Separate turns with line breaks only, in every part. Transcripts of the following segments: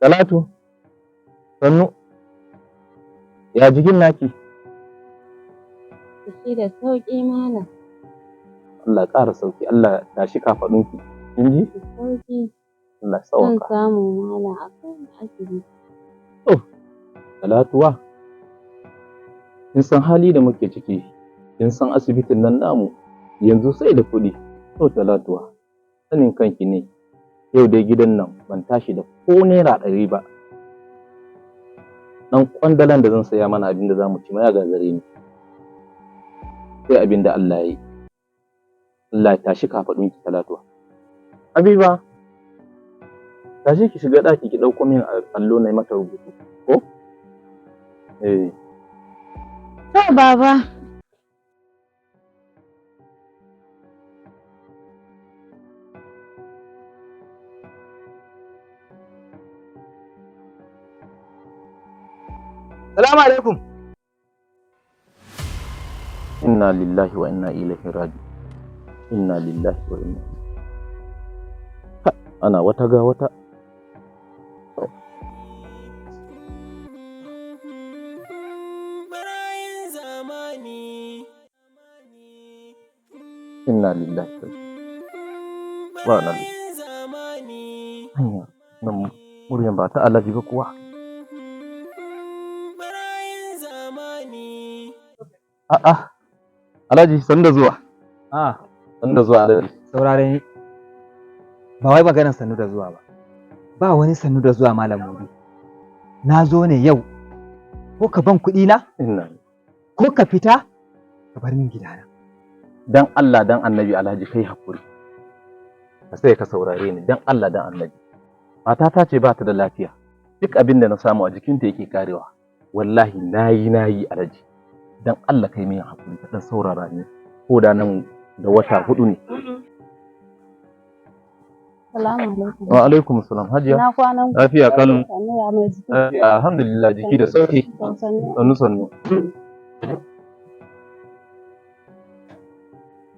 Talatu, sannu. Ya jikin naki?
Jiki da sauƙi, malam.
Allah ƙara sauki, Allah tashi kafaɗunki. Kin ji?
Da sauƙi.
Allah
Zan
sauka.
samu, malam, a kai ni asibiti.
Talatuwa, kin san hali da muke ciki, kin san asibitin nan namu yanzu sai da kuɗi. To Talatuwa, sanin kanki ne, yau dai gidan nan ban tashi da ko ₦100 ba. Ɗan ƙwandalan da zan saya mana abin da za mu ci ma ya gagare ni. Sai abin da Allah ya yi. Allah ya tashi kafaɗunki, Talatuwa. Habiba, tashi ki shiga ɗaki ki ɗauko min allo na yi mata rubutu. Ko? Eh.
To, baba.
Salamu alaikum.
Inna lillahi wa inna ilaihi raji. Inna lillahi wa inna. Ha, ana wata ga wata.
Barayin zamani.
Inna lillahi wa ba nan.
Barayin zamani.
Hanya nan muryan ba ta Alhaji ba kuwa.
Barayin zamani.
A'a. Alhaji, sannu da zuwa.
Ah,
Sannu da zuwa, Alhaji.
Saurare ni. Ba wai maganar sannu da zuwa ba. Ba wani sannu da zuwa, Malam Mudi. Na zo ne yau. Ko ka ban kuɗi na,
Inna.
ko ka fita, ka bar min gidana.
Dan Allah dan Annabi, Alhaji, kai hakuri. Ka sai ka saurare ni dan Allah dan Annabi. Matata ce ba ta da lafiya. Duk abin da na samu a jikinta yake karewa. Wallahi nayi nayi, Alhaji. Dan Allah kai min hakuri, ka dan saurara ni. Ko da nan da wata 4 ne.
Salamu alaikum.
Wa alaikum salam, Hajiya.
Na kwanan ku?
Lafiya kalau.
Sannu, ya mai jiki?
Alhamdulillah, jiki da sauki.
Sannu.
Sannu sannu.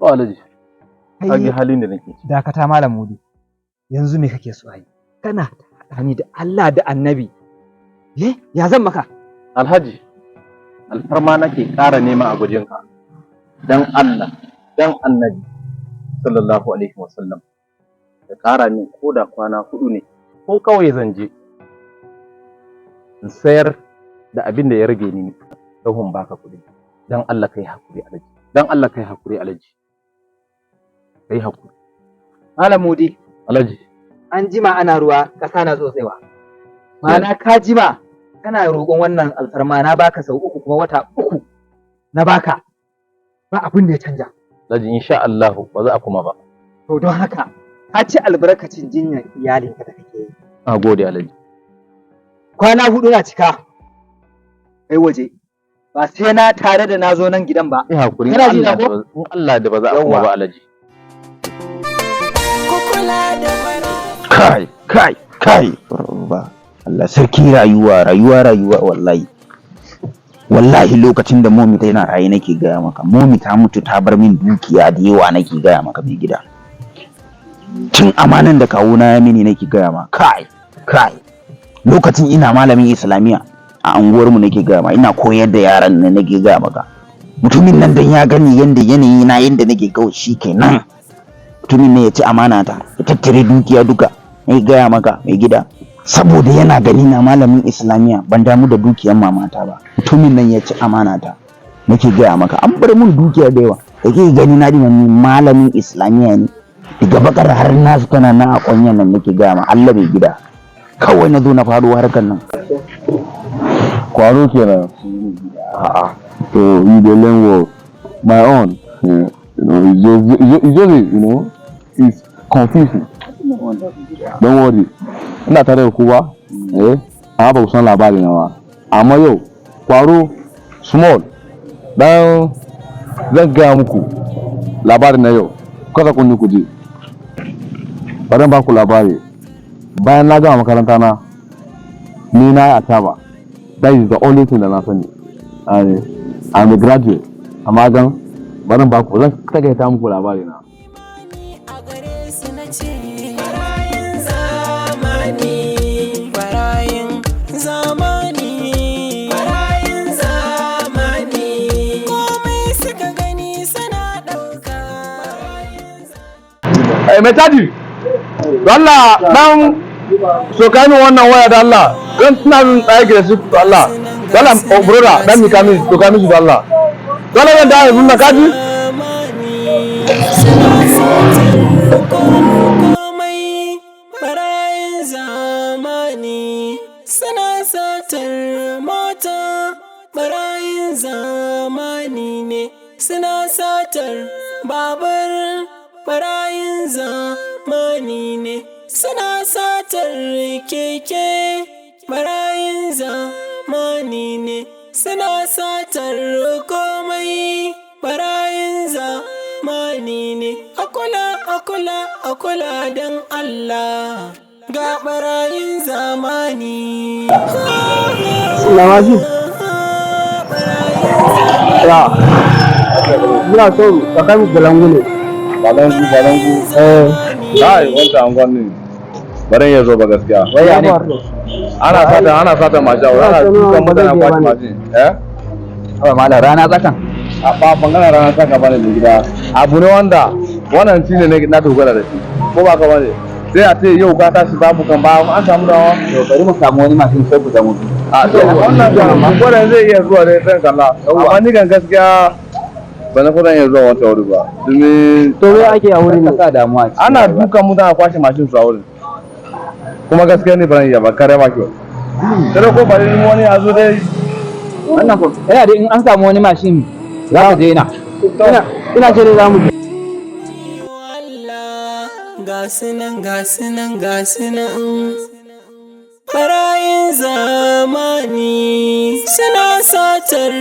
To Alhaji, ka ga
Kai
halin da nake ciki.
dakata, Malam Mudi. Yanzu me kake so a yi? Kana haɗa ni da Allah da Annabi. Eh, ya zan maka?
Alhaji, alfarma nake ƙara nema a gujinka. Dan Allah, dan Annabi, sallallahu alaihi wasallam. Ka ƙara min ko da kwana 4 ne, ko kawai zan je. In sayar da abin da ya rage ni, don baka kuɗi. Dan Allah kai hakuri, Alhaji. Dan Allah kai hakuri, Alhaji. Kai hakuri.
Malam Mudi,
Alhaji.
an jima ana ruwa, ƙasa na tsotsewa. Ma'ana ka jima kana roƙon wannan alfarma, na baka sau 3, kuma wata 3 na baka. Ba abin da ya canja.
Alhaji, insha Allah ba za a kuma ba.
To don haka ka ci albarkacin jinyar iyalinka da kake yi.
Na gode, Alhaji.
Kwana 4 na cika. Kai waje. Ba sai na tare da na zo nan gidan ba.
Yi hakuri.
Kana ji na ko?
In Allah da ba za a kuma
Yawwa.
ba, Alhaji.
Ku kula da barayin.
Kai kai kai, ba Allah sarki, rayuwa rayuwa rayuwa. Wallahi wallahi, lokacin da momi ta yana raye, nake gaya maka, momi ta mutu ta bar min dukiya da yawa, nake gaya maka, mai gida, cin amanan da kawuna ya mini, nake gaya ma. Kai kai, lokacin ina malamin Islamiyya a anguwarmu, nake gaya ma, ina koyar da yaran nan, nake gaya maka, mutumin nan dan ya gani yanda yanayi na yanda nake kawai, shikenan mutumin ne ya ci amana ta, ya tattare dukiya duka. Nake gaya maka, mai gida, saboda yana gani na malamin Islamiyya, ban damu da dukiyar mamata ba, mutumin nan ya ci amana ta. Nake gaya maka, an bar mun dukiya da yawa. Da kake gani na dinan ni malamin Islamiyya ne, daga bakar har nasu tana nan a kwanyan nan. Nake gaya ma Allah, mai gida, kawai na zo na faɗo harkar nan.
Kwaro kenan. A'a. So you dey learn work. My own, yeah, it's just, it's confusing. Don't worry. Ina tare da ku ba? Eh, amma ba ku san labari na ba. Amma yau, kwaro small. Dan zan gaya muku labarin na yau. Kasa kunni ku ji. Bari in ba ku labari. Bayan na gama makaranta na, ni na yi ataba. That is the only thing da na sani. I'm a graduate. Amma gan bari in ba ku, zan takaita muku labari na.
A gare su na ce barayin zamani.
Eh, mai caji. Allah dan so ka min wannan waya da Allah. Dan ina min tsaye da su da Allah. Allah, oh brother, dan mi kamin to kamin su da Allah. Dole zan da yanzu na kaji.
Komai barayin zamani suna satar mota, barayin zamani ne suna satar babur, barayin zamani ne suna satar keke, barayin zamani ne suna satar komai, barayin zamani ne. Akula, akula, akula don Allah, ga barayin zamani.
Lamaji. Ya. Muna so ka kai mu Balangu ne.
Balangu, Balangu.
Eh.
Kai, wancan angon ne. Baran ya zo ba gaskiya.
Waya ne?
Ana sata mashin, ana dukan mutane kwaci mashin. Eh?
Haba malam, rana tsakan.
A ba bangaren rana saka bane da gida. Abu ne wanda wannan shi ne na dogara da shi. Ko ba ka bane? Sai a ce yau ka tashi babu kan ba an samu dawa.
To, bari mu samu wani mashin sai ku zama biyu.
A to, wannan kan wannan zai iya zuwa ne zan kalla. Amma ni kan gaskiya ba na kudan iya zuwa wata wuri ba. Domin
To, me ake a wurin
Ka
ne?
sa damuwa a cikin
ana
rayuwa.
dukan mutane a kwashe mashin su a wurin. Kuma gaskiya ne ban iya ba kare ma kyau. Sai ko bari ni wani ya zo dai.
Wannan ko yana dai in an samu wani mashin za ka daina.
Ina ce dai za mu je.
Allah, ga sunan, ga sunan, ga sunan barayin zamani suna satar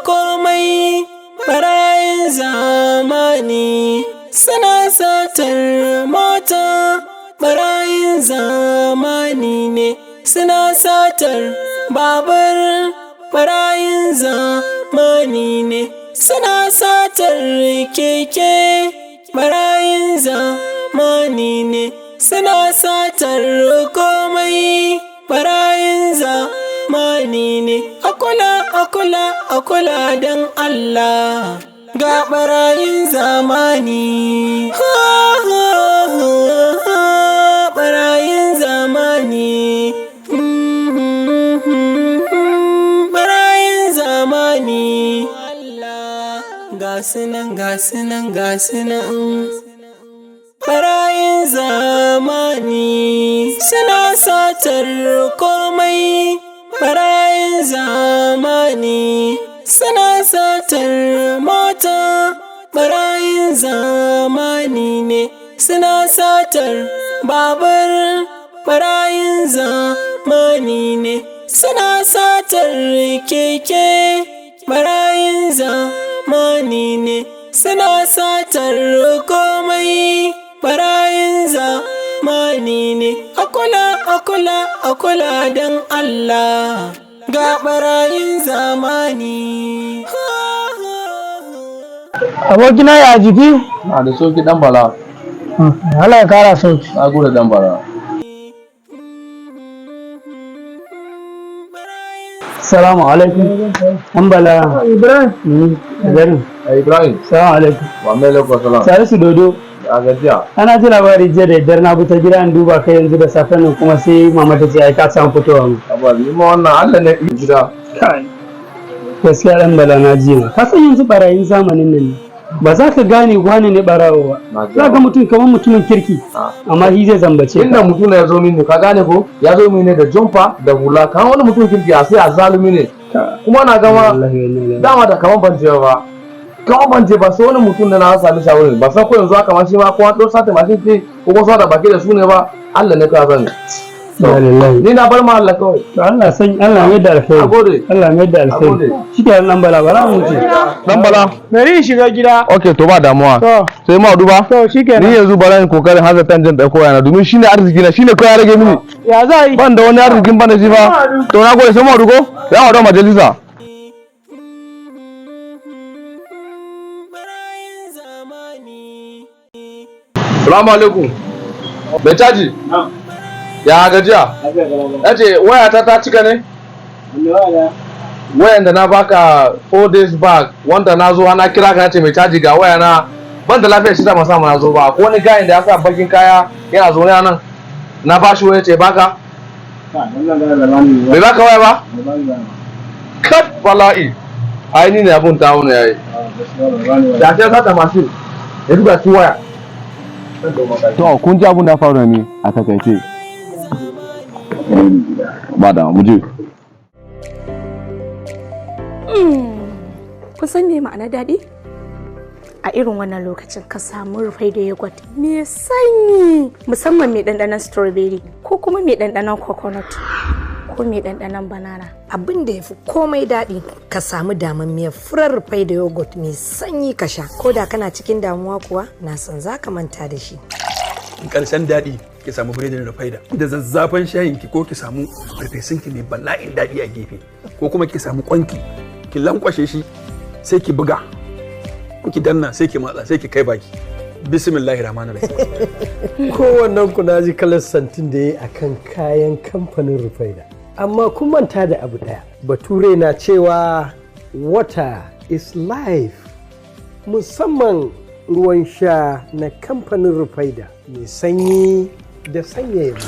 komai, barayin zamani suna satar mota, barayin zamani ne suna satar babur, barayin zamani ne suna satar keke, barayin zamani ne suna satar komai, barayin zamani ne. Akula, akula, akula don Allah, ga barayin zamani. Ha, ha, ha, barayin zamani. Barayin zamani. Allah, ga sunan, ga sunan, ga sunan barayin zamani suna satar komai, barayin zamani suna satar mota, barayin zamani ne suna satar babur, barayin zamani ne suna satar keke, barayin zamani ne suna satar komai, barayin zamani ne. Akula, akula, akula don Allah, ga barayin zamani.
Abokina, ya jiki?
Na da sauki, dan Bala.
Allah ya kara sauki.
Na gode, dan Bala.
Salamu alaikum. An Bala. Ibrahim. Garin.
Ibrahim.
Salamu alaikum.
Wa alaikum salam.
Salisu Dodo.
A gajiya.
Ana ji labari jiya da daddare na bi ta gida in duba kai yanzu da safen nan, kuma sai mama ta ce ai ka samu fitowa mu.
Abuwa ni ma wannan Allah ne gida.
Gaskiya dan Bala, na ji ma. Ka san yanzu barayin zamanin nan ne. Ba za ka gane wane ne barawo ba.
Na ji.
Za ga mutum kamar mutumin kirki, amma shi zai zambace
Inda
ka.
mutum ya zo mini, ka gane ko, ya zo mini da jumper da hula kan wani mutum kirki, a sai azalumi ne. Kuma na gama
Wallahi, wallahi.
dama da kaman ban je ba. Kaman ban je ba, sai wani mutum da na sami shawarin ba san ko yanzu haka ma shi ma ko an ɗau sata mashin ce ko ko da baki da su ne ba, Allah ne ka sani.
Ya lillahi.
Ni na bar ma Allah kawai.
To, Allah san Allah mai da alkhairi.
Nagode.
Allah mai da alkhairi.
Nagode.
Shi ke nan Bala, bara mu wuce.
Dan Bala.
Bari in shiga gida.
Okay, to ba damuwa.
To,
Sai ma duba.
to shikenan.
Ni yanzu bara in kokarin hazartan jin ɗauko yana domin shine arziki na, shine kawai ya rage mini.
Ya za a yi?
Ban da wani arzikin ban da shi ba. To, na gode, sai mu haɗu ko? Ya haɗu a majalisa.
Barayin zamani.
Salamu alaikum. Mai caji? Ya gajiya? Na ce wayata ta cika ne? Wayan da na baka 4 days back, wanda na zo ana kira ka, na ce mai caji ga waya na.
Ban da lafiya shi sa samu na zo ba. Ko wani gayin da ya sa bakin kaya yana zaune a nan. Na ba shi wani ce baka. Bai baka waya ba? Kat bala'i. Ai ni ne abun ta wani yayi. Da sai sata mashin. Ya duba ci waya.
To, kun ji abun da ya faru da ni a takaice. Ba da mu je.
Kun san me ma'ana daɗi? A irin wannan lokacin ka samu Rufaidah yogurt mai sanyi, musamman mai ɗanɗanon strawberry ko kuma mai ɗanɗanon coconut ko mai ɗanɗanon banana.
Abin da ya fi komai daɗi, ka samu damammiyar furar Rufaidah yogurt mai sanyi ka sha, ko da kana cikin damuwa kuwa na san za ka manta da shi.
Karshen daɗi ki samu biredin Rufaida da zazzafan shayin ki, ko ki samu farfesun ki mai bala'in daɗi a gefe, ko kuma ki samu kwanki ki lankwashe shi, sai ki buga ko ki danna, sai ki matsa, sai ki kai baki. Bismillahir rahmanir rahim.
Kowannen ku na ji kalar santin da ya yi akan kayan kamfanin Rufaida. Amma kun manta da abu ɗaya. Bature na cewa "Water is life." Musamman ruwan sha na kamfanin Rufaida mai sanyi da sanyaya.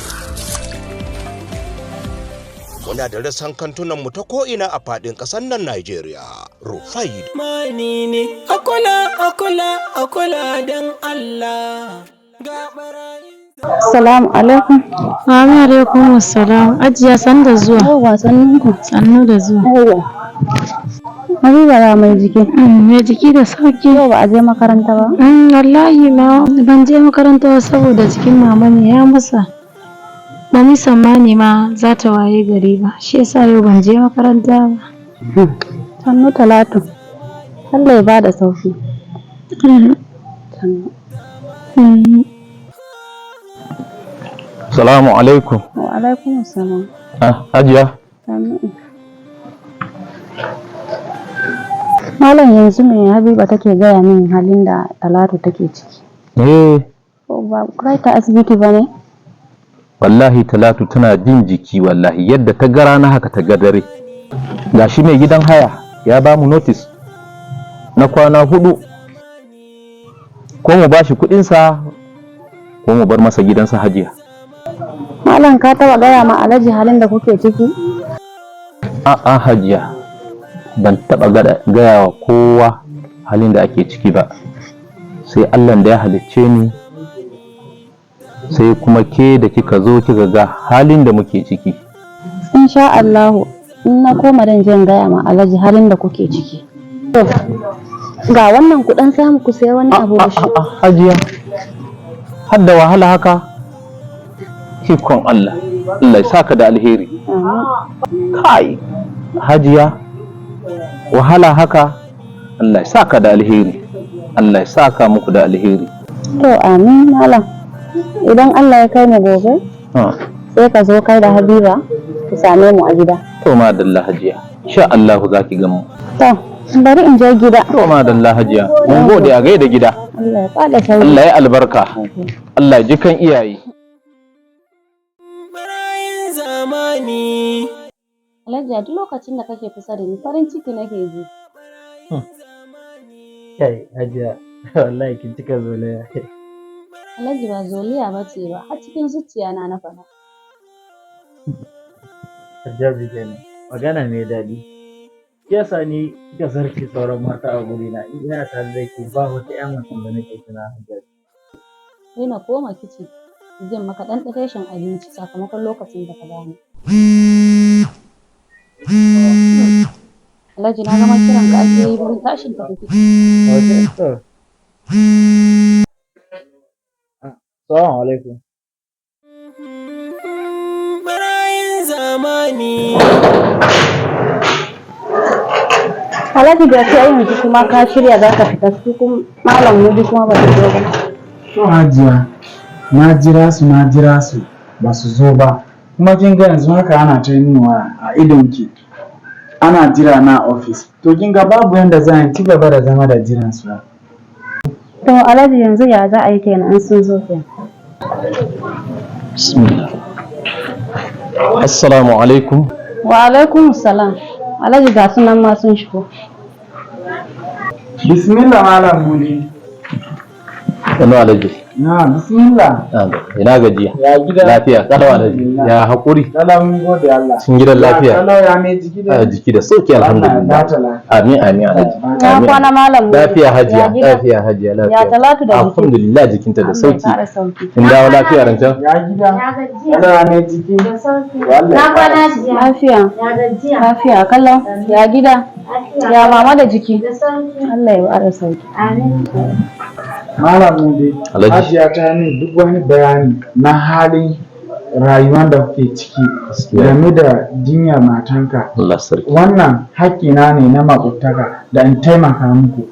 Muna da rassan kantunan mu ta ko'ina a faɗin ƙasar nan Najeriya. Rufai
Mani ne, akula, akula, akula don Allah. Ga barayin
Salamu alaikum.
Amin alaikum assalam. Hajiya, sannu da zuwa.
Yawwa, sannun ku.
Sannu da zuwa.
Yawwa. Habiba, ya mai jiki?
Mai jiki da sauki.
Yau ba a je makaranta ba?
Wallahi ma ban je makaranta ba saboda jikin mama ne ya masa. Ban yi tsammani ma za ta waye gari ba. Shi yasa yau ban je makaranta ba.
Sannu, Talatu. Allah ya bada sauki. Sannu.
Salamu alaikum.
Wa alaikum assalam.
Ah, Hajiya.
Sannu. Malam, yanzu me Habiba take gaya min halin da Talatu take ciki.
Eh,
Ko ba kai ta asibiti ba ne?
Wallahi Talatu tana jin jiki, wallahi yadda ta ga rana haka ta ga dare. Gashi mai gidan haya ya ba mu notice na kwana 4, ko mu bashi kuɗinsa ko mu bar masa gidansa, Hajiya.
Malam, ka taba gaya ma Alhaji halin da kuke ciki?
A'a Hajiya, ban taɓa gaya wa kowa halin da ake ciki ba, sai Allah da ya halicce ni, sai kuma ke da kika zo kika ga halin da muke ciki.
Insha Allahu, in na koma dan je in gaya ma Alhaji halin da kuke ciki. To, ga wannan kuɗin, samu ku sayi wani abu da shi.
Hajiya, har da wahala haka? Ikon Allah, Allah ya saka da alheri. Kai, Hajiya, wahala haka? Allah ya saka da alheri. Allah ya saka muku da alheri.
To, amin malam. Idan Allah ya kai mu gobe, sai ka zo kai da Habiba ku same mu a gida.
To madalla Hajiya, insha Allah za ki gan mu.
To, bari in je gida.
To madalla Hajiya, mun gode, a gaida gida.
Allah ya bada sauki.
Allah ya albarka. Allah ya ji kan iyaye.
Barayin zamani.
Alhaji, a duk lokacin da kake kusa da ni farin ciki nake ji.
Kai, Hajiya, wallahi kin cika zolaya.
Alhaji, ba zoliya ba ce ba, har cikin zuciya na na faɗa.
Hajjabi kenan. Magana mai daɗi. Shi yasa ni kika zarce sauran mata a gurina. In ina tare da ke ba wata ƴa macen da nake tuna, Hajjabi.
Sai na koma kicin zan maka ɗan ɗatashin abinci sakamakon lokacin da ka bani. Alhaji, na gama kiran ka ake yi, bari tashin tafi kicin.
Okay, to. Assalamu alaikum.
Barayin zamani.
Alhaji, ga sai yanzu kuma ka shirya za ka fita, su kuma Malam Mudi kuma ba su zo ba.
To Hajiya, na jira su, na jira su, ba su zo ba. Kuma kin ga yanzu haka ana ta yi min waya a idonki. Ana jira na a ofis. To kin ga babu yanda za a ci gaba da zama da jiran su.
To Alhaji, yanzu ya za a yi kenan in sun zo kenan?
Bismillah. Assalamu alaikum.
Wa alaikum salam. Alhaji, ga sunan ma sun shigo.
Bismillah, Malam Mudi.
Sannu, Alhaji.
Na, bismillah.
Ina gajiya?
Ya gida?
Lafiya kalau, Alhaji. Ya hakuri?
Kalau, mun gode Allah.
Cikin gidan lafiya?
Kalau, ya mai jiki da
A jiki da sauki, alhamdulillah.
Allah ya lafiya.
Amin, amin, Alhaji.
Na
Amin.
kwana, Malam Mudi.
Lafiya, Hajiya.
Ya gida?
Lafiya, Hajiya, lafiya.
Ya Talatu da jiki?
Alhamdulillah, jikinta da
Allah ya
sauki.
ƙara sauki.
Kin dawo lafiya rancan?
Ya gida?
Ya gajiya.
Kalau, ya mai jiki?
Da sauki.
Wallahi.
Na kwana, Hajiya.
Lafiya.
Ya gajiya.
Lafiya kalau. Ya gida?
Lafiya.
Ya mama da jiki?
Da sauki.
Allah ya ƙara sauki.
Amin.
Malam Mudi,
Alhaji.
Hajiya ta yi duk wani bayani na halin rayuwar da kuke ciki game da jinyar matanka.
Allah sarki.
Wannan haƙƙina ne na maƙwabtaka da in taimaka muku.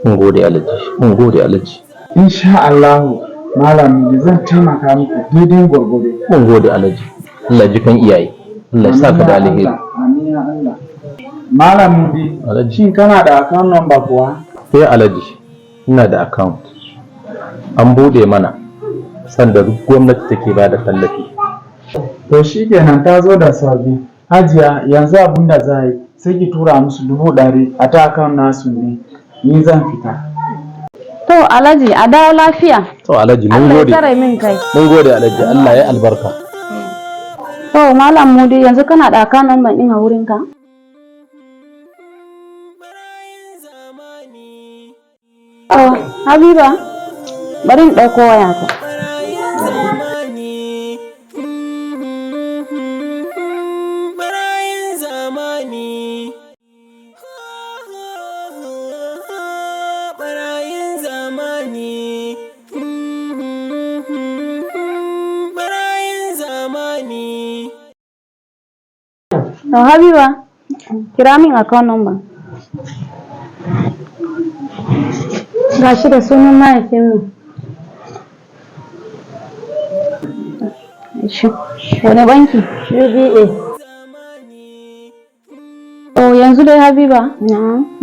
Mun gode, Alhaji. Mun gode, Alhaji.
Insha Allahu, Malam Mudi, zan taimaka muku daidai gwargwado.
Mun gode, Alhaji. Allah ji kan iyaye. Allah ya saka da alheri.
Amin ya Allah. Malam Mudi, shin kana da account number kuwa?
Sai Alhaji, ina da account. An bude mana sanda duk gwamnati take ba da tallafi.
To shi kenan, ta zo da sabi. Hajiya, yanzu abin da za a yi, sai ki tura musu 100,000 a ta account nasu ne. Ni zan fita.
To Alhaji, a dawo lafiya.
To Alhaji, mun
Allah ya
gode.
tsare min kai.
Mun gode, Alhaji, Allah ya albarka.
To Malam Mudi, yanzu kana da account number ɗin a wurinka? Oh, Habiba, bari in ɗauko wayata.
Barayin zamani. Barayin zamani. Barayin zamani.
To Habiba, kira min account number.
Gashi, da sunan mahaifinmu.
Shi, wani banki?
UBA.
To yanzu dai Habiba,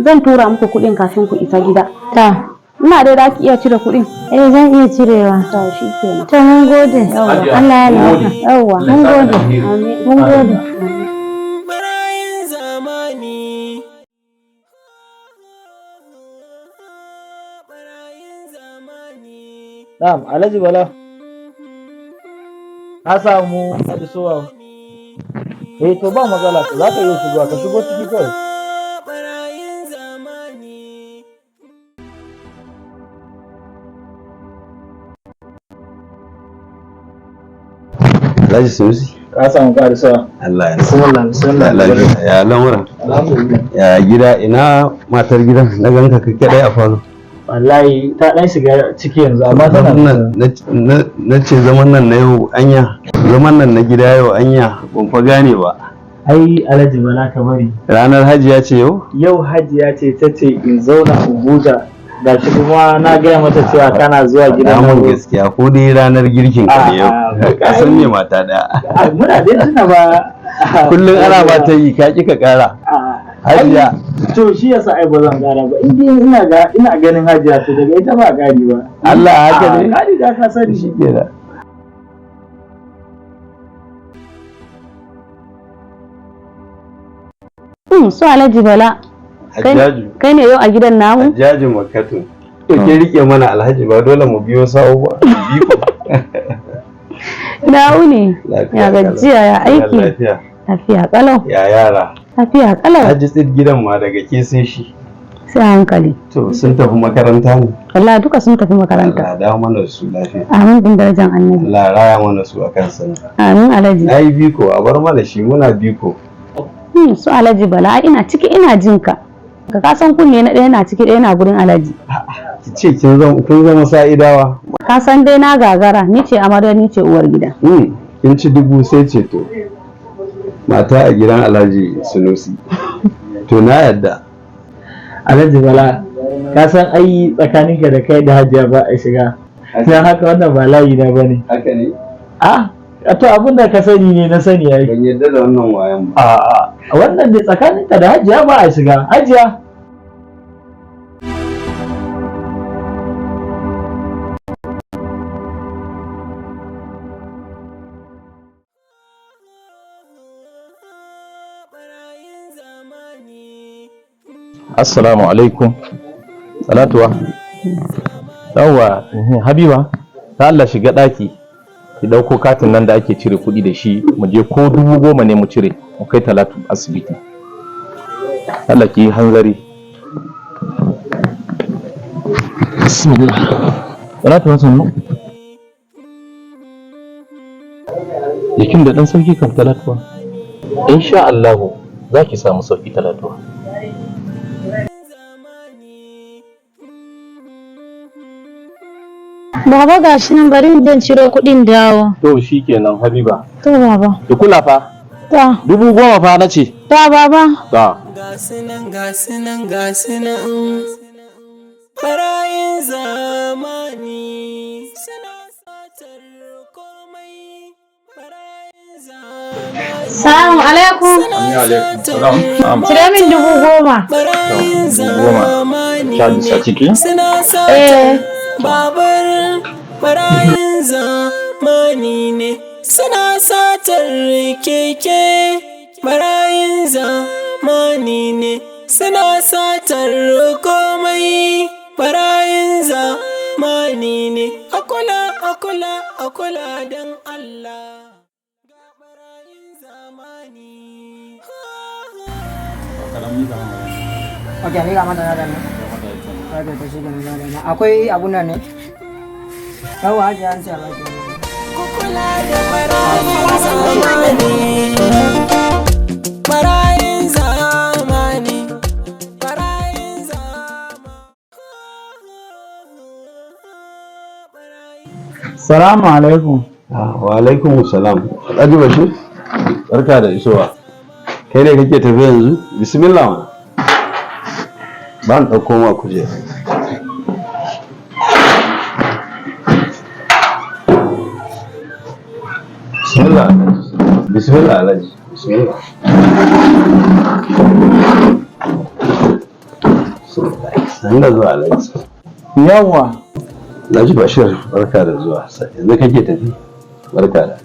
zan tura muku kuɗin kafin ku isa gida.
Ta.
Ina dai za ki iya cire kuɗin?
Eh, zan iya cirewa.
To shi kenan.
To mun gode.
Yawwa.
Allah ya albarka.
Yawwa.
Mun gode.
Amin.
Mun gode.
Barayin zamani.
Na'am, Alhaji Bala. Ka samu isowa. Eh, to ba matsala, za ka iya shigowa, ka shigo ciki kawai.
Barayin zamani.
Alhaji Sunusi.
Ka samu ƙarisowa.
Allah ya
Bismillah, bismillah.
Lafiya ya lamura.
Alhamdulillah.
Ya gida, ina matar gidan, na ganka kai kadai a falo.
Wallahi ta ɗan shiga ciki yanzu, amma tana
Zaman nan na ce zaman nan na yau anya, zaman nan na gida yau anya ban fa gane ba.
Ai Alhaji Bala, ka bari.
Ranar Hajiya ce yau?
Yau Hajiya ce ta ce in zauna in huta. Gashi kuma na gaya mata cewa kana zuwa gidan
Faɗa mun
nan.
gaskiya, ko dai ranar girkin ka ne yau. Ka san me mata daya.
Ah, muna dai tuna ba.
Kullum ana ba ta yi, ka ki ka kara. Hajiya.
To shi yasa ai ba zan ƙara ba. In dai ina ga ina ganin Hajiya, to daga ita ba ƙari ba.
Allah, haka ne?
Ka riga ka sani.
Shikenan.
Su Alhaji Bala.
Hajjaju.
Kai ne yau a gidan namu?
Hajjaju Makatu. To ke rike mana Alhaji, ba dole mu biyo sawu ba. Mu bi ku.
Na wuni.
Lafiya
Ya
kalau.
gajiya, ya aiki.
Lafiya.
Lafiya kalau.
Ya yara.
Lafiya kalau.
Haji tsit gidan ma daga ke sai shi.
Sai hankali.
To sun tafi makaranta ne.
Wallahi duka sun tafi makaranta.
Allah dawo mana da su lafiya.
Amin din darajar Annabi.
Allah raya mana su akan sani.
Amin, Alhaji.
Na yi biko, a bar mana shi, muna biko.
Su Alhaji Bala, ai ina ciki ina jin ka. Ka san kunne na ɗaya na ciki, ɗaya na gurin Alhaji.
Ki ce kin zama kun zama sa'idawa.
Ka san dai na gagara, ni ce amarya, ni ce uwar gida.
Kin ci dubu sai ceto. Mata a gidan Alhaji Sunusi. To na yadda.
Alhaji Bala, ka san ai tsakaninka da kai da Hajiya ba a shiga. Don haka wannan ba layi na bane.
Haka ne?
Ah, to abin da ka sani ne na sani ai.
Ban yadda da wannan wayan
ba. A'a, wannan dai tsakaninka da Hajiya ba a shiga. Hajiya.
Assalamu alaikum. Salatuwa. Yawwa, Habiba, ta Allah shiga ɗaki ki ɗauko katin nan da ake cire kuɗi da shi, mu je ko 10,000 ne mu cire mu kai Talatu asibiti. Allah ki yi hanzari. Bismillah. Talatu, sannu. Jikin da ɗan sauki kam, Talatuwa. Insha Allahu za ki samu sauki, Talatuwa.
Baba, gashi nan, bari in ciro kuɗin dawo.
To shikenan, Habiba.
To baba.
Ki kula fa.
Ta.
10,000 fa na ce.
Ta baba.
Ta.
Gasunan, gasunan, gasunan barayin zamani suna satar komai, barayin zamani.
Salamu alaikum. Cire min 10,000.
Barayin zamani
Charges a ciki?
suna satar babur, barayin zamani ne suna satar keke, barayin zamani ne suna satar komai, barayin zamani ne. Akula, akula, akula don Allah, ga barayin zamani.
Ok, miƙa mata na nan. Ok, to shi kenan, na nan. Akwai abun nan ne? Yawwa, Hajiya, an ce a baki wannan.
Kula da barayin zamani, barayin zamani, barayin zamani.
Salamu alaikum.
Wa alaikum salam. Alhaji Bashir, barka da isowa. Kai ne kake tafi yanzu? Bismillah mana. Ba ni ɗauko ma kujera. Bismillah Alhaji. Bismillah Alhaji. Bismillah. Sannu da zuwa, Alhaji.
Yawwa.
Alhaji Bashir, barka da zuwa. Yanzu kake tafi? Barka da.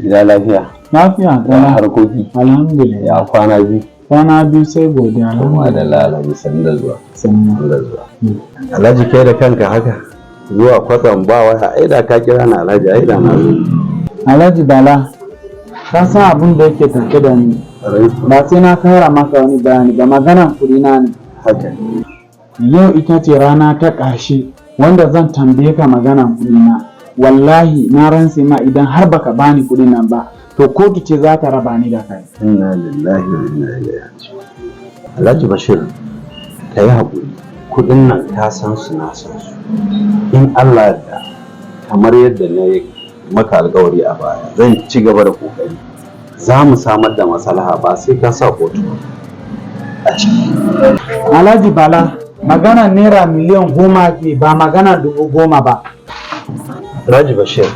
Gida lafiya?
Lafiya.
Ya harkoki?
Alhamdulillah.
Ya kwana biyu?
Kwana biyu sai godiya.
Kuma da Alhaji, sannu da zuwa.
Sannu.
Da zuwa. Alhaji, kai da kanka haka zuwa kwatsam ba waya, ai da ka kira ni Alhaji, ai da na zo.
Alhaji Bala, ka san abin da yake tafe da ni. Ba sai na kara maka wani bayani ba, maganan kuɗi na ne.
Haka.
Yau ita ce rana ta ƙarshe wanda zan tambaye ka maganan kuɗi na. Wallahi na rantse ma, idan har baka bani kuɗin nan ba, to kotu ce za ta raba ni da kai.
Inna lillahi wa inna ilaihi raji'un. Alhaji Bashir, ka yi haƙuri. Kuɗin nan ka san su, na san su. In Allah da kamar yadda na yi maka alƙawari a baya, zan ci gaba da ƙoƙari. Za mu samar da maslaha, ba sai ka sa kotu ba a ciki.
Alhaji Bala, magana naira 10,000,000 ke ba, magana 10,000 ba.
Alhaji Bashir,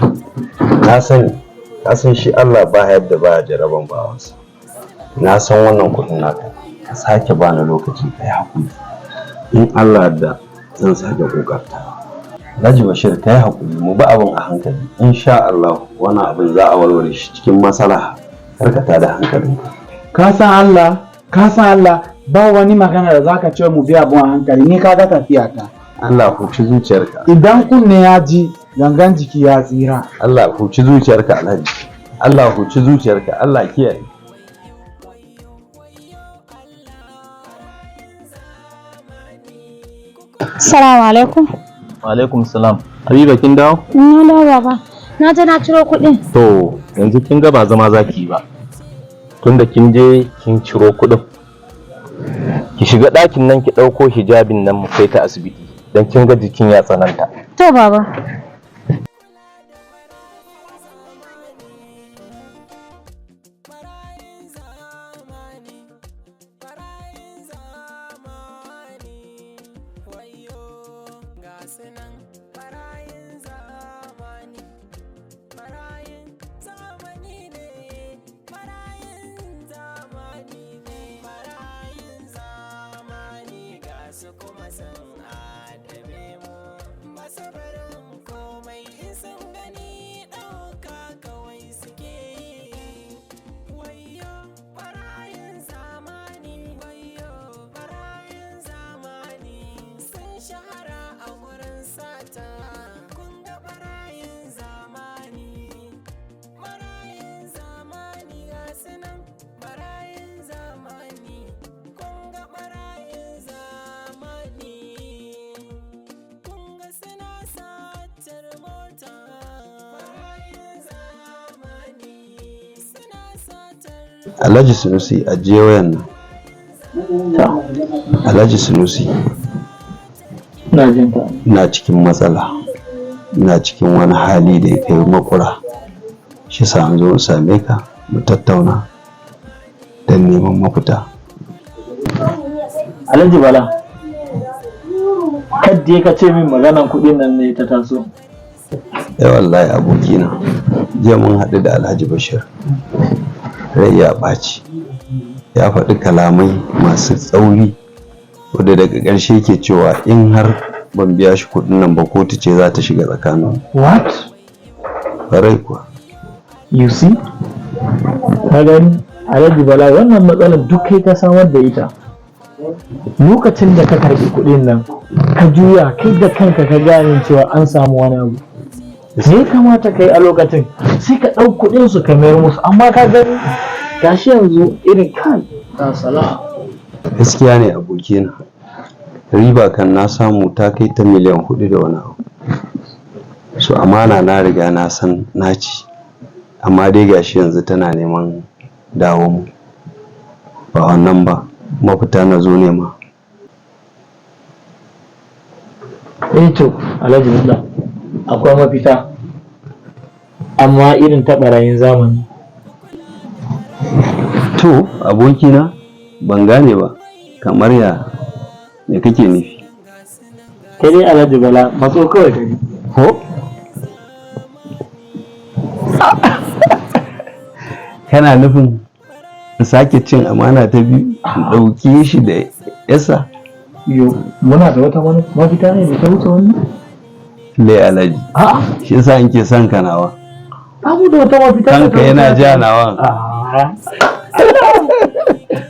na sani, ka san shi Allah ba yadda ba jaraban bawansa. Na san wannan kuɗin naka, ka sake bani lokaci, ka yi haƙuri. In Allah da zan sake ƙoƙartawa. Alhaji Bashir, ka yi haƙuri, mu bi abin a hankali. Insha Allah wannan abin za a warware shi cikin maslaha. Kar ka tada hankalinka.
Ka san Allah, ka san Allah, ba wani magana da zaka ce mu biya abun a hankali, ni ka ga tafiya ta.
Allah huci zuciyarka.
Idan kunne ya ji, gangan jiki ya tsira.
Allah huci zuciyarka, Alhaji. Allah huci zuciyarka, Allah kiyaye.
Salamu alaikum.
Wa alaikum salam. Habiba, kin dawo?
Na dawo baba. Na je na ciro kuɗin.
To yanzu kin ga ba zama zaki yi ba. Tunda kin je kin ciro kuɗin. Ki shiga ɗakin nan ki ɗauko hijabin nan mu kai ta asibiti, don kin ga jikin ya tsananta.
To baba.
Su kuma sun adabe mu masu barin
Alhaji Sunusi, ajiye wayan nan. Alhaji Sunusi.
Ina jin ka.
Ina cikin matsala, ina cikin wani hali da ya kai makura, shi sa an zo in same ka mu tattauna don neman mafita.
Alhaji Bala, kadda ka ce min maganan kuɗin nan ne ta taso.
Eh wallahi abokina, jiya mun haɗu da Alhaji Bashir, rai ya ɓaci, ya faɗi kalamai masu tsauri, wadda daga ƙarshe ke cewa in har ban biya shi kuɗin nan ba, kotu ce za ta shiga tsakanin.
What?
Ƙwarai kuwa.
You see? Ka gani, Alhaji Bala, wannan matsalar duk kai ka samar da ita. Lokacin da ka karɓi kuɗin nan, ka juya kai da kanka ka gane cewa an samu wani abu. Me ya kamata ka yi a lokacin? Sai ka ɗau kuɗin su ka mayar musu, amma ka gani gashi yanzu irin kai ga sana'a.
Gaskiya ne abokina, riba kan na samu ta kai ta miliyan 4 da wani abu. So amana na riga na san na ci, amma dai gashi yanzu tana neman dawo mu. Ba wannan ba, mafita na zo nema.
Eh to, Alhaji Bala, akwai mafita, amma irin ta ɓarayin zamani.
To abokina, ban gane ba, kamar ya me kake nufi?
Kai dai Alhaji Bala, matso kawai ka ji.
Ko kana nufin in sake cin amana ta biyu, in ɗauke shi da yasa?
Yo, muna da wata mafita ne da ta wuce wannan?
Lai Alhaji,
A'a.
shi yasa in ke son ka nawa.
Babu da wata mafita da ta
Kanka
wuce
yana
wannan.
ja nawa.
A'a.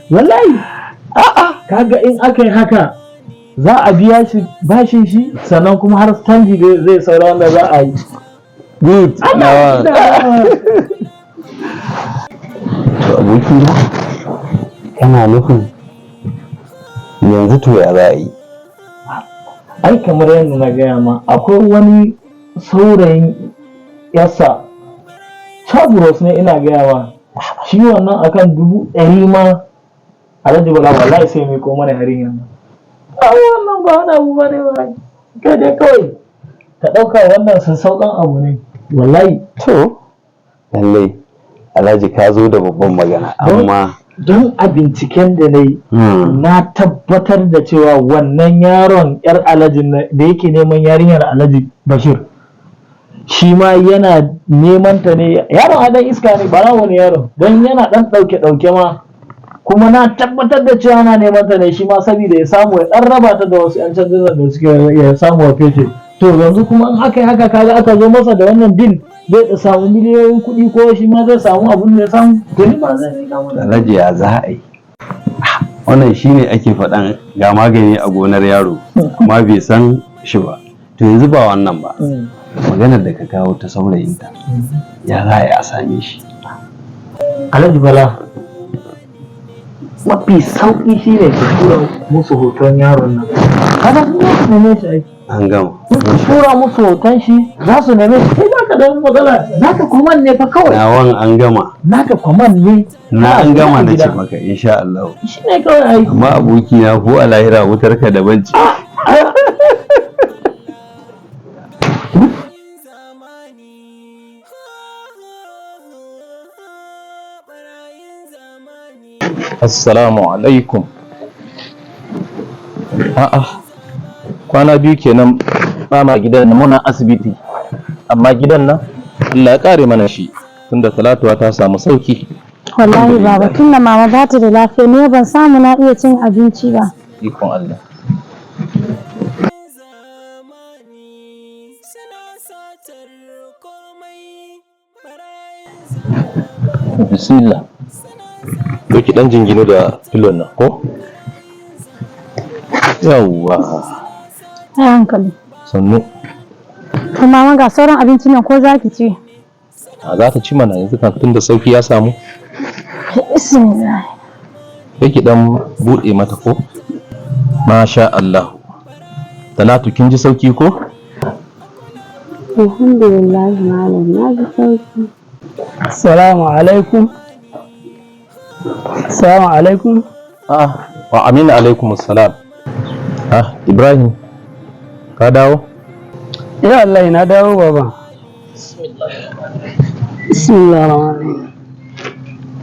Wallahi, a'a, kaga in aka yi haka za a biya shi bashin shi, sannan kuma har canji zai saura wanda za a yi.
Good nawa. To abokina, kana nufin yanzu to ya za a yi?
Ai kamar yadda na gaya ma, akwai wani saurayin yasa Chabros ne ina gaya ma, shi wannan akan 100,000 ma, Alhaji Bala, wallahi sai mai ko mana yarinyar nan. Ai wannan ba wani abu bane ba, kai dai kawai ka ɗauka wannan sassauƙan abu ne wallahi.
To lallai Alhaji, ka zo da babban magana, amma
Don a binciken da na yi, na tabbatar da cewa wannan yaron yar Alhaji da yake neman yarinyar Alhaji Bashir, shi ma yana neman ta ne. Yaron a dan iska ne, ba wani yaron don yana dan ɗauke ɗauke ma, kuma na tabbatar da cewa ana neman ta ne shi ma saboda ya samu ya dan raba ta da wasu yan canjin da suke, ya samu ya fece. To yanzu kuma in aka yi haka, kaga aka zo masa da wannan deal, zai samu miliyoyin kuɗi, ko shi ma zai samu abun da ya samu. To ni ba zai miƙa mana.
Alhaji, ya za a yi? Wannan shine ake faɗan ga magani a gonar yaro amma bai san shi ba. To yanzu ba wannan ba, maganar da ka kawo ta saurayinta, ya za a yi a same shi?
Alhaji Bala, mafi sauƙi shi ne ka tura musu hoton yaron nan, kaga su za su neme shi ai.
An gama.
Ka tura musu hoton shi, za su neme shi. Kai baka da matsala, naka kwaman ne fa kawai.
Nawan an gama.
Naka kwaman ne.
Na an gama na ce
gida.
maka, insha Allah.
Shi ne kawai ai.
Amma abokina, ko a lahira wutar ka daban ce.
Assalamu alaikum. A'a, kwana biyu kenan ba ma gidan nan, muna asibiti. Amma gidan nan Allah ya kare mana shi tunda Talatuwa ta samu sauki.
Wallahi baba, tunda mama ba ta da lafiya ne ban samu na iya cin abinci ba.
Ikon Allah. Bismillah. To ki dan jingino da filon nan ko? Yawwa,
Ai hankali.
Sannu.
To mama, ga sauran abincin nan, ko za ki ci?
A za ta ci mana yanzu kan tunda sauki ya samu.
Bismillah.
Sai ki dan bude mata ko? Masha Allah. Talatu, kin ji sauki ko?
Alhamdulillah malam, na ji sauki.
Assalamu alaikum. Assalamu alaikum.
Ah, wa amina alaikum assalam. Ah, Ibrahim, ka dawo?
Ya Allah, na dawo baba. Bismillahirrahmanirrahim.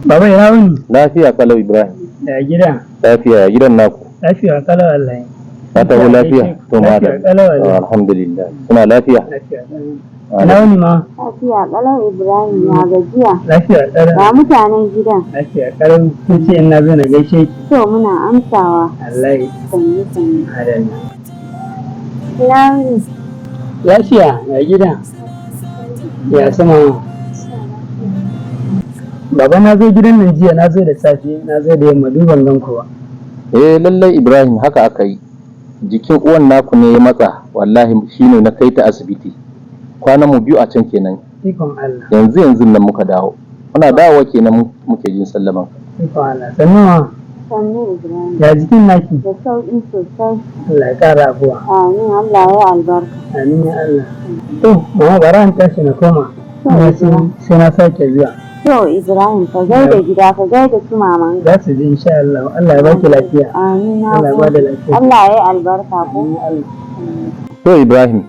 Baba, ina wuni?
Lafiya kalau, Ibrahim.
Ya gida?
Lafiya, ya gidan naku?
Lafiya kalau Allah.
Ka taho lafiya? To
Lafiya
madalla.
kalau Allah.
Alhamdulillah. Suna lafiya?
Lafiya kalau. Ina wuni ma?
Lafiya kalau Ibrahim, ya gajiya?
Lafiya kalau.
Ga mutanen gidan.
Lafiya kalau. Sun ce in na zo na gaishe ki.
To muna amsawa.
Allah.
Sannu sannu.
Adalla.
Ina wuni?
Lafiya, ya gida? Ya sama. Baba, na zo gidan nan jiya, na zo da safe, na zo da yamma, duban gan ku ba.
Eh lallai Ibrahim, haka aka yi. Jikin uwan naku ne ya matsa, wallahi shine na kai ta asibiti. Kwanan mu 2 a can kenan.
Ikon Allah.
Yanzu yanzu nan muka dawo. Muna dawowa kenan muke jin sallaman.
Ikon Allah. Sannu ma.
Sannu Ibrahim.
Ya jikin naki?
Da sauƙi sosai.
Allah ya ƙara afuwa.
Amin, Allah ya albarka.
Amin ya Allah. To, mama, bara an tashi na koma. Na sai na sake zuwa.
To Ibrahim, ka gaida gida, ka gaida su maman.
Za su ji insha Allah. Allah ya baki lafiya.
Amin, na
Allah ya bada
gode.
lafiya.
Allah ya albarka ko.
To Ibrahim,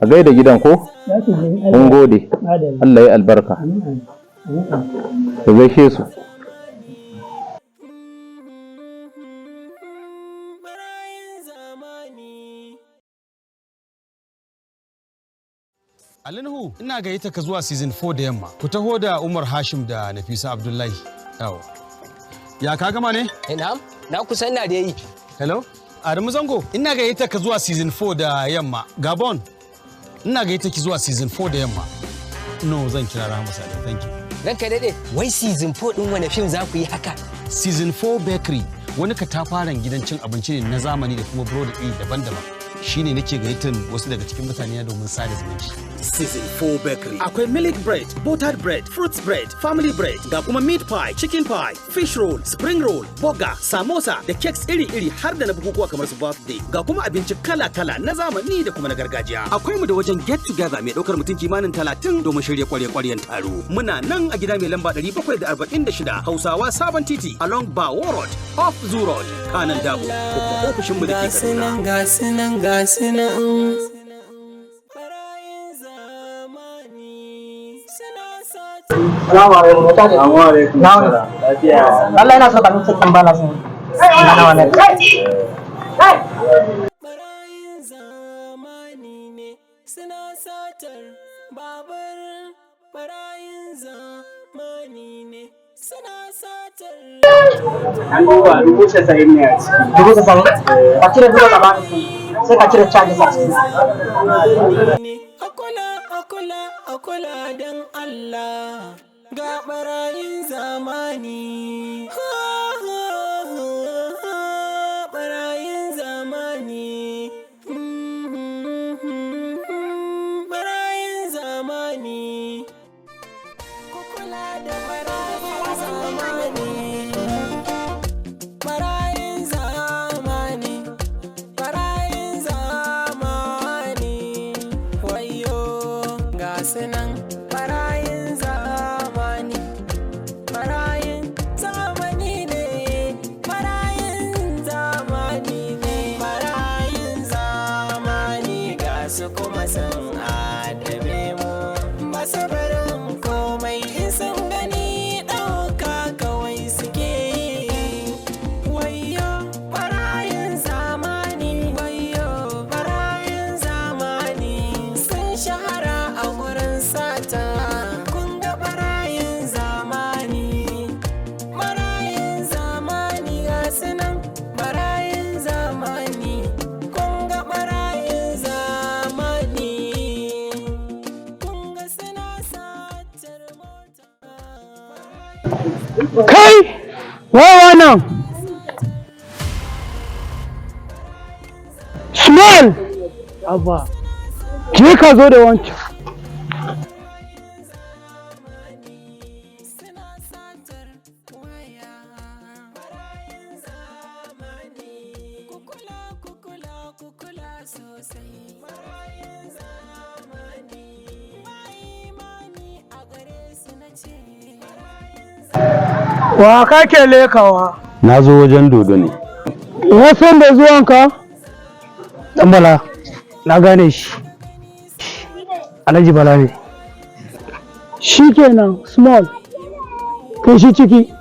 a gaida gidan ko?
Za su ji in Allah.
Mun gode.
Madalla.
Allah ya albarka.
Amin amin. Amin amin.
Ka gaishe su.
Ali Nuhu, ina gayyata ka zuwa season 4 da yamma. Ku taho da Umar Hashim da Nafisa Abdullahi. Yawa. Ya ka gama ne?
Na'am, na kusa ina da yi.
Hello? Adamu Zango, ina gayyata ka zuwa season 4 da yamma. Gabon, ina gayyata ki zuwa season 4 da yamma. No, zan kira Rahama Sale. Thank you.
Ranka daɗe, wai season 4 ɗin wani fim za ku yi haka?
Season 4 Bakery wani katafaren gidan cin abinci ne na zamani da kuma burodi iri daban-daban. Shine nake gayyatar wasu daga cikin mutane domin sada zumunci.
Season 4 Bakery. Akwai milk bread, buttered bread, fruits bread, family bread, ga kuma meat pie, chicken pie, fish roll, spring roll, burger, samosa da cakes iri-iri har da na bukukuwa kamar su birthday. Ga kuma abinci kala-kala na zamani da kuma na gargajiya. Akwai mu da wajen get together mai daukar mutum kimanin 30 domin shirya kwarye-kwaryen taro. Muna nan a gida mai lamba 746 Hausawa Sabon Titi along Bawo Road, off Zoo Road, Kanan Dabo, ko kuma ofishinmu da ke
Ga su nan,
Kaduna.
ga su nan, ga su nan.
Salamu alaikum.
Assalamu alaikum. Lafiya.
Allah, ina so ka nuna cikin bana sun. Na nawa ne? Kai!
Suna satar babur, barayin zamani ne suna satar.
An duba 90,000 ne a ciki.
90,000? Ka cire duka ka bani su. Sai ka cire charges a ciki.
Akula, akula, akula don Allah, ga barayin zamani. Ha, ha, ha, ha, barayin zamani. Barayin zamani. Ku kula da barayin zamani. Barayin zamani. Barayin zamani. Wayo ga su nan barayin zamani. Barayin zamani ne. Barayin zamani ne. Barayin zamani ga su kuma sun adabe mu. Ba su barin komai, in sun gani ɗauka kawai suke yi. Wayo barayin zamani, wayo barayin zamani sun shahara a gurin sata. Kun ga barayin zamani, barayin zamani ga su nan barayin zamani. Kun ga barayin zamani, kun ga suna satar mota.
Kai! Wawa nan! Small! Abba. Je ka zo da wancan.
Suna satar waya. Barayin zamani, ku kula, ku kula, ku kula sosai. Barayin zamani ba imani a gare su na ce.
Wa kake lekawa?
Na zo wajen Dodo ne.
Na san da zuwanka? Dan Bala, na gane shi. Alhaji Bala ne. Shi kenan, small. Kai shi ciki.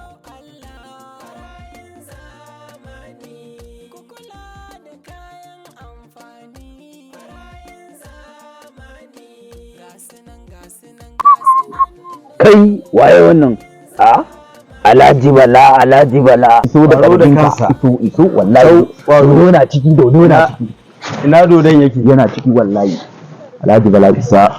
Kai, waye wannan? A Alhaji Bala, Alhaji Bala, iso da
Kwaro da
ƙarfinka.
kansa.
Iso, iso, wallahi dodo na ciki, dodo na ciki.
Ina dodon yake?
Yana ciki wallahi. Alhaji Bala, isa.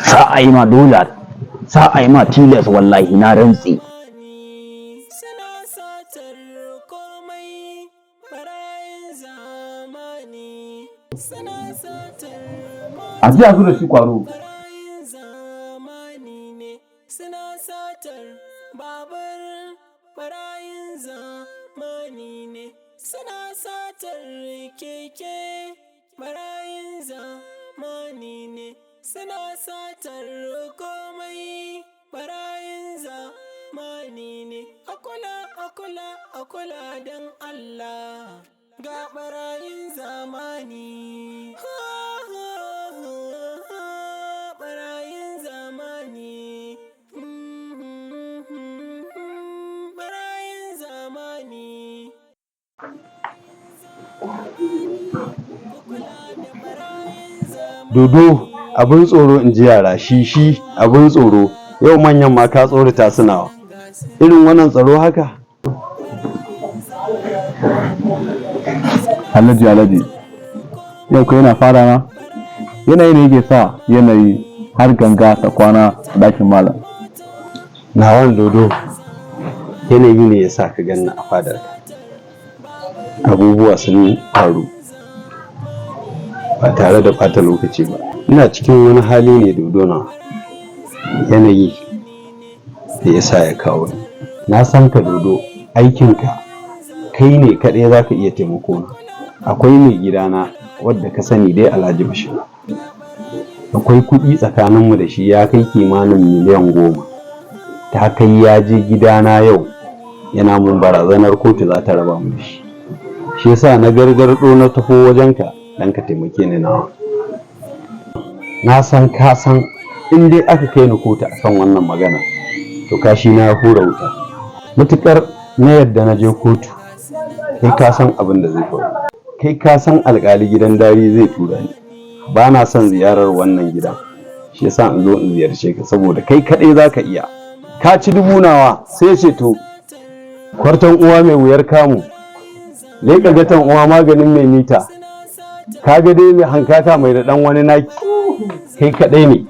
Sa a yi ma dole, sa a yi ma tilas, wallahi na rantse.
A ji a zo da shi, Kwaro.
Dodo abin tsoro, in ji yara, shi shi abin tsoro. Yau manyan ma ka tsorata suna irin wannan tsaro haka.
Alhaji, Alhaji, yau kai yana fara na yanayi ne yake sa yanayi har ganga ta kwana a ɗakin malam.
Nawan Dodo, yanayi ne ya sa ka ganna a fadar. Abubuwa sun faru ba tare da ɓata lokaci ba. Ina cikin wani hali ne, Dodo na, yanayi da ya sa ya kawo ni. Na san ka, Dodo, aikinka kai ne kaɗai za ka iya taimako na. Akwai mai gidana wadda ka sani dai, Alhaji Bashir. Akwai kuɗi tsakaninmu da shi ya kai kimanin miliyan 10. Ta kai ya je gidana yau yana mun barazanar kotu za ta raba mu da shi. Shi yasa na gargarɗo na taho wajenka don ka taimake ni. Nawa, na san ka san in dai aka kai ni kotu akan wannan magana, to kashi na hura wuta. Mutukar na yadda na je kotu, kai ka san abin da zai faru. Kai ka san alkali gidan dari zai tura ni. Ba na son ziyarar wannan gidan, shi yasa in zo in ziyarce ka, saboda kai kaɗai za ka iya. Ka ci dubu nawa sai ceto. Kwartan uwa mai wuyar kamu, leƙa gatan uwa maganin mai mita. Ka ga dai mai hankaka mai da ɗan wani naki. Kai kaɗai ne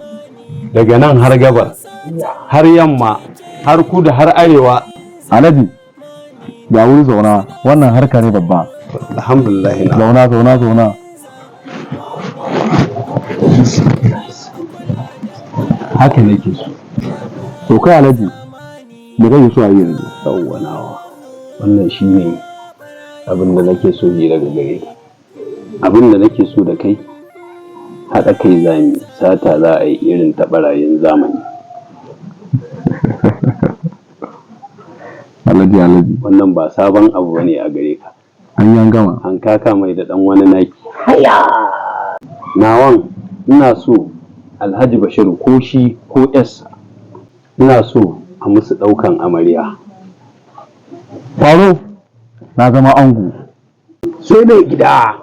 daga nan har gabar, har yamma, har kudu, har arewa.
Alhaji, ga wuri, zauna, wannan harka ne babba.
Alhamdulillah na.
Zauna, zauna, zauna.
Haka nake so.
To kai Alhaji, me kake so a yi yanzu?
Yawwa nawa, wannan shine abin da nake so ji daga gare ka. Abin da nake so da kai, haɗa kai zami sata za a yi irin ta ɓarayin zamani.
Alhaji, Alhaji.
Wannan ba sabon abu bane a gare ka.
An yi an gama.
Hankaka mai da ɗan wani naki. Nawan, ina so Alhaji Bashir ko shi ko yarsa, ina so a musu ɗaukan amarya.
Kwaro, na zama ango.
Sai mai gida,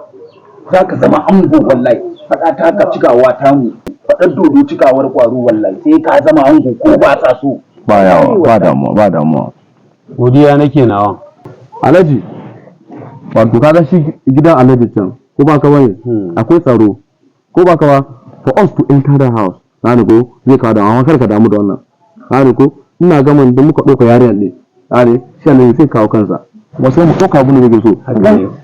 za ka zama ango wallahi. Faɗa ta ka cikawa ta mu, faɗar Dodo cikawar Kwaro, wallahi sai ka zama ango ko ba sa so.
Ba yawa, ba damuwa, ba damuwa.
Godiya nake, nawan.
Alhaji, wato kaga shi gidan Alhaji can, ko ba ka bane, akwai tsaro, ko ba ka ba? For us to enter the house na ne ko zai kawo damuwa, amma kar ka damu da wannan na ne ko. Ina gama da muka ɗauka yarinyar ne na ne, shi Alhaji sai kawo kansa, kuma sai mu ɗauka abin da muke so.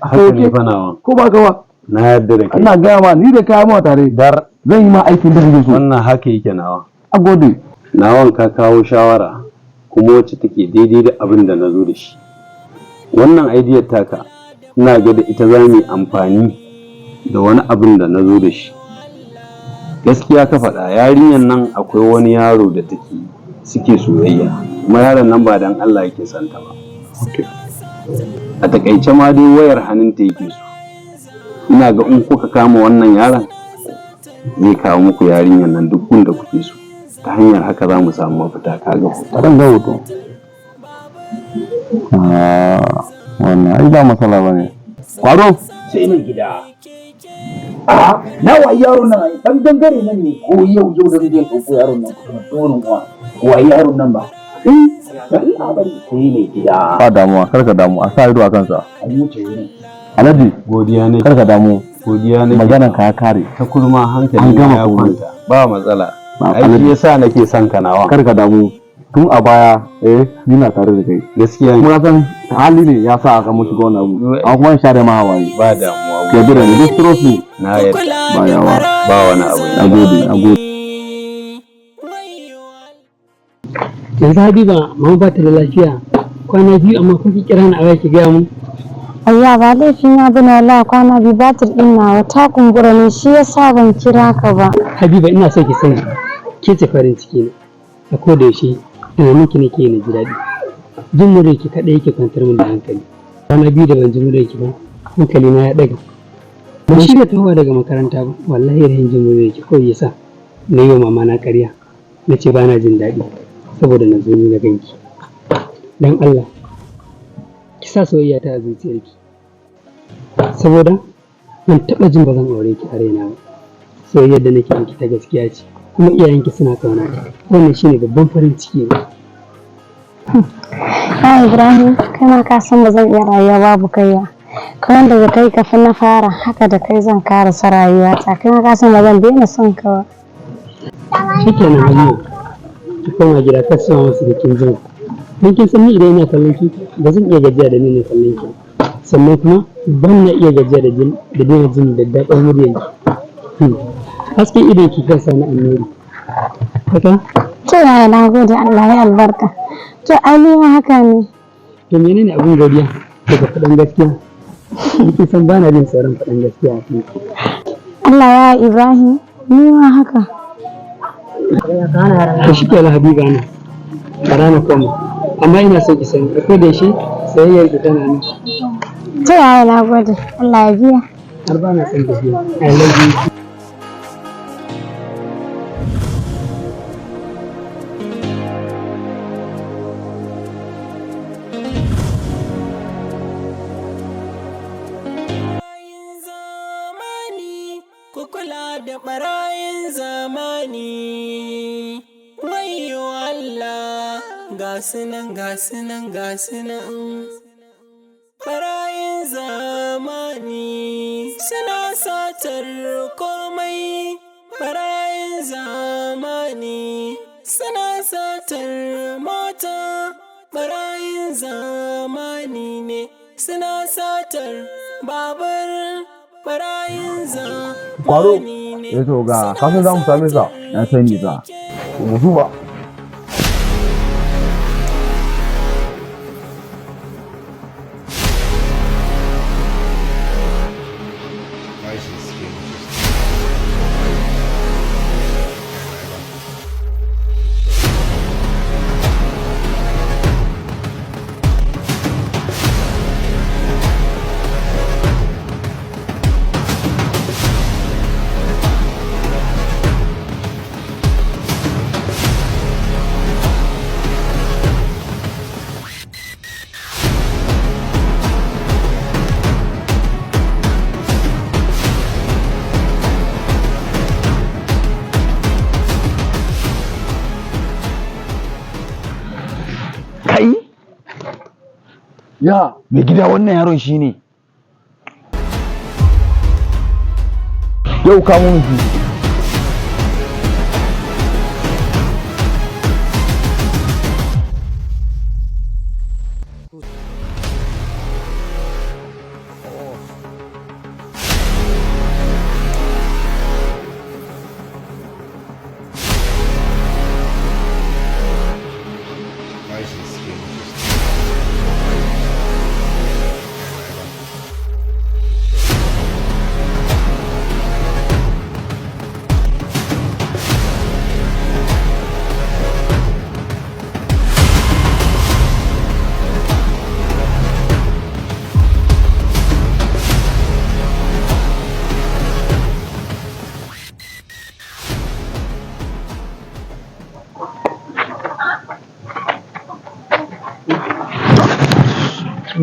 Haka ne fa, nawan.
Ko ba ka ba?
Na yarda da kai.
Ina gaya ma, ni da kaya ma tare
dar
zan yi ma aikin da kake so.
Wannan haka yake, nawa.
A gode.
Nawan, ka kawo shawara kuma wacce take daidai da abin da na zo da shi. Wannan idea taka Ina ga da ita za mu yi amfani da wani abin da na zo da shi. Gaskiya ka faɗa, yarinyar nan akwai wani yaro da take suke soyayya, kuma yaron nan ba dan Allah yake son ta ba. A takaice ma dai wayar hannunta yake so. Ina ga in kuka kama wannan yaron, zai kawo muku yarinyar nan duk da kuke so. Ta hanyar haka za mu samu mafita. Ka ga hoto?
Zan ga hoto. Ah, wannan ai ba matsala ba ne. Kwaro.
Sai mai gida. A na wa yaron nan ai dan gangare nan ne ko yau yau da zai ɗauko yaron nan kuma dorin uwa wa yaron nan ba. Eh, Allah bari sai mai gida.
Ba damuwa, kar ka damu, a sa ido a kansa.
An wuce wurin.
Alhaji,
godiya ne.
Kar ka damu.
Godiya nake.
Maganan ka ya kare.
Ta kurma hankali
An gama
ya
komai.
kwanta. Ba matsala.
Ba
Ai shi yasa nake son ka nawa.
Kar ka damu. Tun a baya, eh, ni na tare da kai.
Gaskiya
ne. Kuma na san hali ne ya sa aka mushi wannan abu. An kuma share ma hawaye.
Ba damuwa.
Ka yarda da ni, just trust me.
Na yarda.
Ba yawa.
Ba wani abu.
Na gode, na gode.
Yanzu Habiba, mama ba ta da lafiya kwana 2, amma kun ki kira ni a waya ki gaya mun.
Ayya, ba laifin na bane wallahi, kwana 2 batir ɗin nawa ta kumbura ne, shi yasa ban kira ka ba.
Habiba, ina so ki sani ke ce farin ciki na a koda yaushe. Tunanin ki nake na ji daɗi. Jin muryar ki kaɗai yake kwantar min da hankali. Kwana 2 da ban ji muryar ki ba, hankali na ya ɗaga. Ban shirya tahowa daga makaranta ba wallahi, rahin jin muryar ki kawai yasa na yi wa mama na ƙarya na ce ba na jin daɗi saboda na zo ni na ganki. Dan Allah ki sa soyayya ta a zuciyarki, saboda ban taɓa jin ba zan aure ki a raina ba. Soyayyar da nake miki ta gaskiya ce, kuma iyayenki suna ƙauna ta. Wannan shine babban farin ciki na.
Ya Ibrahim, kai ma ka san ba zan iya rayuwa babu kai ba. Kamar daga kai kafin na fara, haka da kai zan karasa rayuwata. Kai ma ka san ba zan daina son ka ba.
Shikenan Habiba, ki koma gida, kar su masu da kin jima, don kin san ni idan ina kallon ki ba zan iya gajiya da nuna kallon ki ba. Sannan kuma ban na iya gajiya da jin da daina jin daddaɗar muryar ki. Hasken idon ki kansa na annuri haka.
To yaya, na gode, Allah ya albarka. To ai ni ma haka ne.
To menene abin godiya daga faɗan gaskiya? Kin san ba na jin tsoron faɗan gaskiya a kanki.
Allah ya Ibrahim, ni ma haka.
To shi kenan Habiba, na bara na koma, amma ina so ki sani a koda yaushe soyayyar ki tana nan.
To yaya, na gode, Allah ya biya.
Har ba na son tafiya. I love you.
Ku kula da ɓarayin zamani. Wayyo Allah, ga su nan, ga su nan, ga su nan. Ɓarayin zamani suna satar komai. Ɓarayin zamani suna satar mota. Ɓarayin zamani ne suna satar babur. Ɓarayin zamani.
Kwaro. Eh, to ga kasan za mu same sa.
Na sani ba.
Mu duba.
Kai?
Ya.
Mai gida, wannan yaron shi ne.
Yau kamo shi.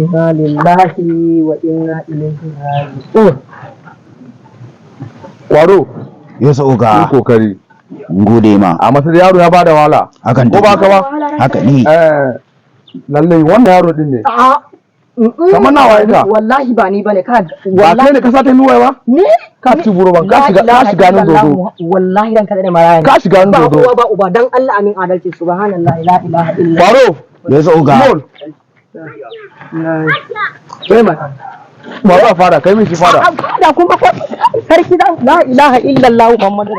Inna lillahi wa inna ilaihi raji'un.
Kwaro.
Yes, oga.
Yi kokari.
Gode ma.
Amma sai yaro ya bada wahala.
Hakan
Ko ba ka ba?
Haka ne.
Eh, lallai wannan yaro din ne.
A'a.
Kamar na waye ka?
Wallahi ba ni bane ka.
Ba kai ne ka sata min waya ba?
Ni?
Ka ci buro ban ka shiga nan dodo.
Wallahi ranka da maraya ne.
Ka shiga nan
Ba
dodo.
uwa ba uba, dan Allah amin adalci, subhanallahi, la ilaha illa.
Kwaro.
Yes, oga.
Small.
Sai ma.
Ba za fara kai min shi fara.
A'a, fada kuma ko sarki da la ilaha illallah Muhammadu.